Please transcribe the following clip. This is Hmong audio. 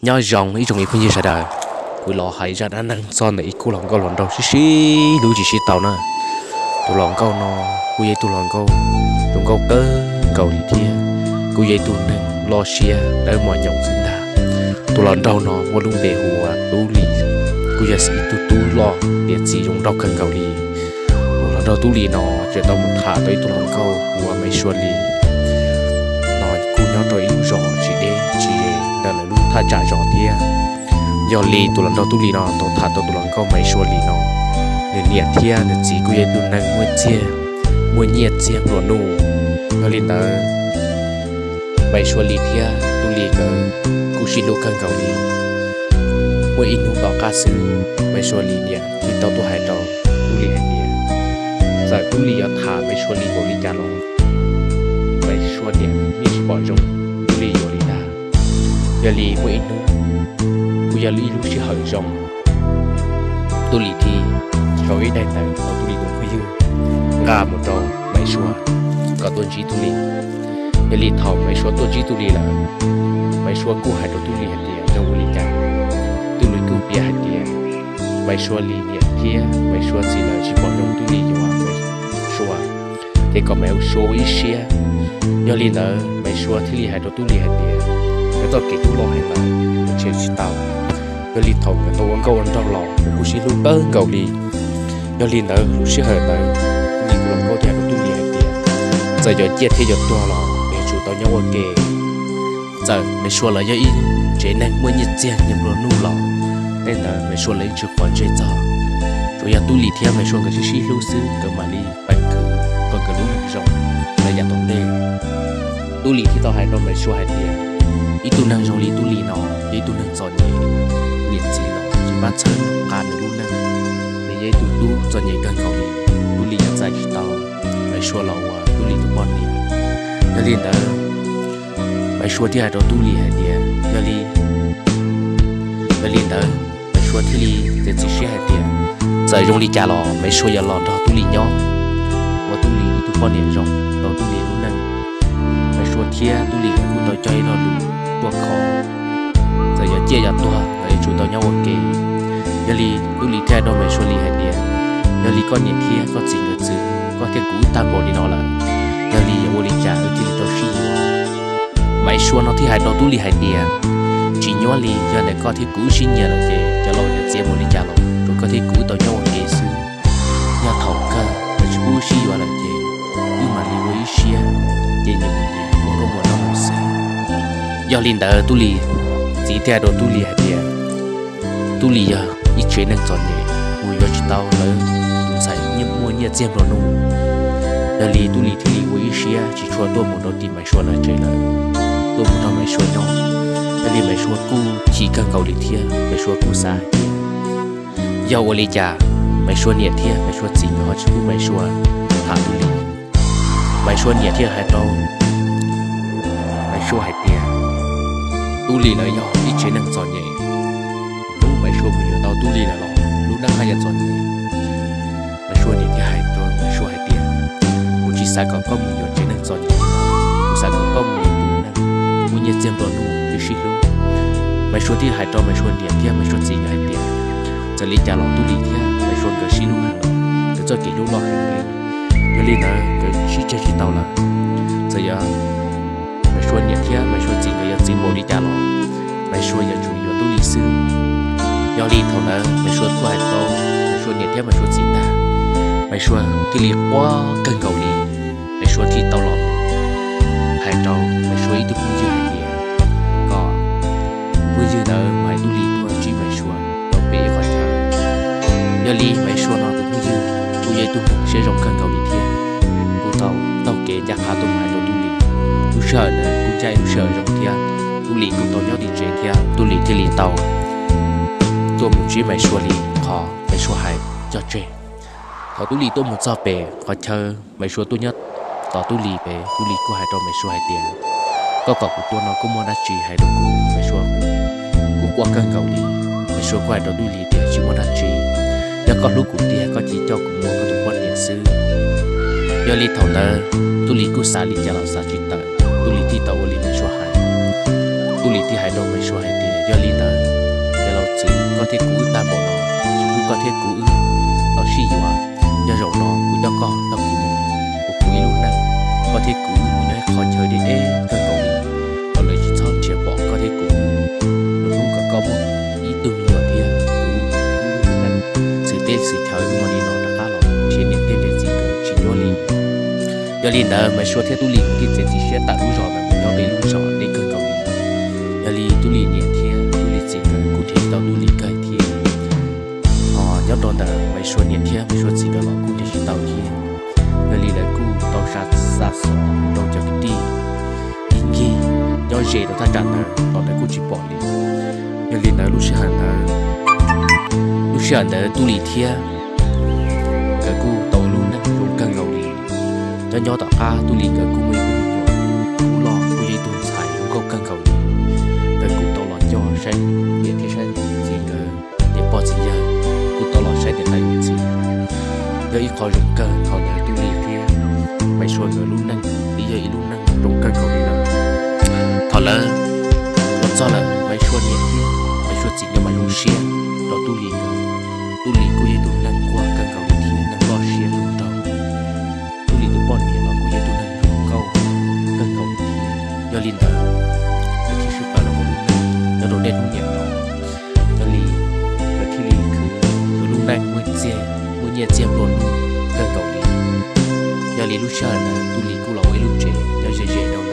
Nyob zoo ib tsoom phooj ywg sawv daws, kuv los hais zaj dab neeg txog ntawm ib khub hluas nkauj hluas nraug sib sib hlub tsis sib tau na. Tus hluas nkauj no kuj yog ib tug hluas nkauj, tus nkauj kawg nkaus li thiab kuj yog ib tug neeg loj siab dawb mos nyoos xwb ntag. Tus hluas nraug no muaj lub npe hu ua Tub Lis, kuj yog ib tug tub loj tiav txiv zoo nraug kawg nkaus li. Tus hluas nraug Tub Lis no tseem tau mus tham tau ib tug hluas nkauj hu ua Maiv Suav Lis no, kuj nyob rau ib lub zos tsis deb tsis ze ntawm lawv lub thaj tsam zos thiab. Yog li tus hluas nraug Tub Lis no tau tham tau tus hluas nkauj Maiv Suav Lis no, nws niam thiab nws txiv kuj yog ib tug neeg muaj txiag, muaj nyiaj txiag nplua nuj. Yog li ntawd, Maiv Suav Lis thiab Tub Lis nkawd kuj sib hlub kawg nkaus li. Muaj ib hnub tom qab xwb, Maiv Suav Lis niam thiaj tau tuaj hais rau Tub Lis hais tias, txawm Tub Lis yuav tham Maiv Suav Lis npaum li cas los Maiv Suav niam yeej tsis pom zoo Tub Lis yuav li ntag. Yog li muaj ib hnub, kuj yog ib lub sij hawm zoo, Tub Lis thiaj sau ib daim ntawv rau Tub Lis tus phooj ywg nqa mus rau Maiv Suav kom tuaj ntsib Tub Lis. Yog li thaum Maiv Suav tuaj ntsib Tub Lis lawm, Maiv Suav kuj hais rau Tub Lis hais tias yog ua li cas. Tub Lis kuj piav hais tias Maiv Suav Lis niam thiab Maiv Suav txiv lawv tsis pom zoo Tub Lis yuav Maiv Suav, ces kom Maiv Suav ua ib siab. Yog li ntawd Maiv Suav thiaj li hais rau Tub Lis hais tias, koj txoj kev hlub loj heev lawm, tshem tsis tau. Yog li thaum nkawd tau ua nkauj ua nraug los nkawd kuj sib hlub kawg nkaus li. Yog li ntawd lub sij hawm ntawd, Tub Lis tus hluas nkauj thiaj hais rau Tub Lis hais tias, txawm yuav ciaj thiab yuav tuag los yuav tsum tau nyob ua ke. Txawm Maiv Suav lawv yog ib tsev neeg muaj nyiaj txiag nyiaj nplua nuj los tej ntawd Maiv Suav lawv yeej tsis quav ntsej txog. Tsuas yog Tub Lis thiab Maiv Suav nkawd sib sib hlub xwb nkawd mam li peem khwv kom nkawd lub neej zoo rau yav tom ntej. Tub Lis thiaj tau hais rau Maiv Suav hais tias, ib tug neeg zoo li Tub Lis no yog ib tug neeg txom nyem, niam txiv los tsis pab txhawb nqa nws lub neej. Nws yog ib tug tub txom nyem kawg nkaus li, Tub Lis yuav txais tsis tau Maiv Suav los ua Tub Lis tus poj niam. Yog li ntawd, Maiv Suav thiaj hais rau Tub Lis hais tias, yog li, yog li ntawd, Maiv Suav thiaj li txiav txim siab hais tias, txawm zoo li cas los Maiv Suav yuav los nrog Tub Lis nyob, ua Tub Lis ib tug poj niam zoo rau Tub Lis lub neej. Maiv Suav thiab Tub Lis kuj tau cog ib lo lus tuaj kho, txawm yuav ciaj yuav tuag los yuav tsum tau nyob ua ke. Yog li Tub Lis thiaj hais rau Maiv Suav Lis hais tias, yog li koj niam thiab koj txiv nkawd txwv koj thiab kuv wb tag npaum li no lawm, yog li yuav ua li cas wb thiaj li tau sib yuav? Maiv Suav no thiaj hais rau Tub Lis hais tias, tsis nyuaj li, yog tias koj thiab kuv wb sib nyiam lawm ces cov laus nyiam txiav npaum li cas los tsuas koj thiab kuv wb tau nyob ua ke xwb. Yog thaum kawg lawv tsis pub wb sib yuav lawm ces wb mam li ua ib siab, ces nyias mus nyias ua nkauj mus nraug mus xwb. Yog li ntawd Tub Lis txiv thiaj hais rau Tub Lis hais tias, Tub Lis yog ib tsev neeg txom nyem, mus yuav tsis tau lawv tus ntxhais muaj nyiaj txiag nplua nuj. Yog li Tub Lis thiaj li ua ib siab tsis tshua tuaj mus rau tim Maiv Suav lawv tsev lawm, tuaj mus nrog Maiv Suav nyob. Yog li Maiv Suav kuj chim kawg nkaus li thiab Maiv Suav kuj xav hais tias, yog ua li cas Maiv Suav niam thiab Maiv Suav txiv nkawd ho tsis pub Maiv Suav tham Tub Lis? Maiv Suav niam thiaj hais rau Maiv Suav hais tias, Tub Lis lawv yog ib tsev neeg txom nyem, hnub Maiv Suav mus yuav tau Tub Lis lawm los lub neej haj yam txom nyem. Maiv Suav niam thiaj hais rau Maiv Suav hais tias, kuv tsis xav kom koj mus yuav tsev neeg txom nyem, kuv xav kom koj mus yuav tus neeg muaj nyiaj txiag nplua nuj sib hlub. Maiv Suav thiaj hais rau Maiv Suav niam thiab Maiv Suav txiv nkawd hais tias, txawm li cas los Tub Lis thiab Maiv Suav nkawd sib hlub heev, nkawd txoj kev hlub loj heev li. Yog li ntawd nkawd sib tseg tsis tau lawm. Txawm yog Maiv Suav niam thiab Maiv Suav txiv nkawd yuav txwv npaum li cas los Maiv Suav yuav tsum yuav Tub Lis xwb. Yog li thaum ntawd Maiv Suav kuj hais tau Maiv Suav niam thiab Maiv Suav txiv tag, Maiv Suav thiaj li quaj kawg nkaus li. Maiv Suav thiaj tau los hais rau Maiv Suav ib tug phooj ywg hais tias, kom phooj ywg ntawd mus hais Tub Lis tuaj ntsib Maiv Suav rau pem ib qhov chaw. Yog li Maiv Suav no tus phooj ywg kuj yog ib tug neeg siab zoo kawg nkaus li thiab, kuj tau taug kev ncaj qha tuaj mus hais rau Tub Lis. Lub sij hawm ntawd kuj ncaj ib lub sij hawm zoo thiab, Tub Lis kuj tau nyob tim tsev thiab Tub Lis thiaj li tau tuaj mus ntsib Maiv Suav li qhov Maiv Suav hais cog tseg. Thaum Tub Lis tuaj mus txog pem qhov chaw Maiv Suav tuaj nyob tos Tub Lis pem, Tub Lis kuj hais rau Maiv Suav hais tias, koj kom kuv tuaj no koj muaj dab tsi hais rau kuv? Maiv Suav kuj quaj kawg nkaus li. Maiv Suav kuj hais rau Tub Lis tias, tsis muaj dab tsi, yog koj hlub kuv tiag koj cia coj kuv mus ua koj tus poj niam xwb. Yog li thaum ntawd Tub Lis kuj xav li cas los xav tsis tawm, Tub Lis thiaj tau ua li Maiv Suav hais. Tub Lis thiaj hais rau Maiv Suav hais tias, Yog li ntawd, cov laus txwv, koj thiab kuv wb tag npaum no, tsis pub koj thiab kuv wb los sib yuav. Nyob zaum no kuv coj koj nrog kuv mus ua kuv ib lub neej, koj thiab kuv wb mus nyob ib qhov chaw deb deb kawg nkaus li, kom lawv tsis txhob nrhiav pom koj thiab kuv. Rau hnub kom koj muaj ib tug me nyuam thiab kuv wb mus neej xwm teb xwm chaw wb mam li no rov qab los nrhiav niam thiab nrhiav txiv nkawd tsis nyuaj li. Yog li ntawd Maiv Suav thiab Tub Lis thiaj txiav txim siab tawm lub zos ntawd mus nyob pem lub zos deb kawg nkaus li. Yog li Tub Lis niam thiab Tub Lis txiv nkawd kuj nrhiav tsis tau Tub Lis kawg thiab. Ho nyob rau ntawm Maiv Suav niam thiab Maiv Suav txiv nkawd los kuj nrhiav tsis tau thiab. Yog li lawv kuj tau xa xov rau cov kwv tij ib ncig nyob ze rau thaj tsam ntawd los lawv kuj tsis pom li. Yog li ntawd lub sij hawm ntawd, lub sij hawm ntawd Tub Lis thiab nkawd kuj tau ua lub neej zoo kawg nkaus li. Nyob nyob tom qab Tub Lis nkawd kuj muaj ib tug me nyuam, kuj loj kuj yog ib tug ntxhais zoo nkauj kawg nkaus li. Nkawd kuj tau los coj saib niam thiab saib txiv nkawd, niam pog txiv yawg kuj tau los saib niam tais yawm txiv. Yog ib qho zoo kawg thaum ntawd Tub Lis thiab Maiv Suav nkawd lub neej twb yog ib lub neej zoo kawg nkaus li lawm. Thaum lawv los txog lawm Maiv Suav niam thiab Maiv Suav txiv nkawd mam zoo siab rau Tub Lis nkawd. Tub Lis kuj yog ib tug neeg nquag kawg nkaus li thiab neeg loj siab zoo nraug. Tub Lis tus poj niam los kuj yog ib tug neeg zoo nkauj kawg nkaus li thiab. Yog li ntawd, lawv thiaj sib tawm los ua lub neej nyob rau niaj hnub niam no. Yog li lawv thiaj li khwv, khwv lub neej muaj txiag, muaj nyiaj txiag nplua nuj kawg nkaus li. Yog li lub sij hawm ntawd Tub Lis kuj los ua ib lub tsev nyob ze ze rau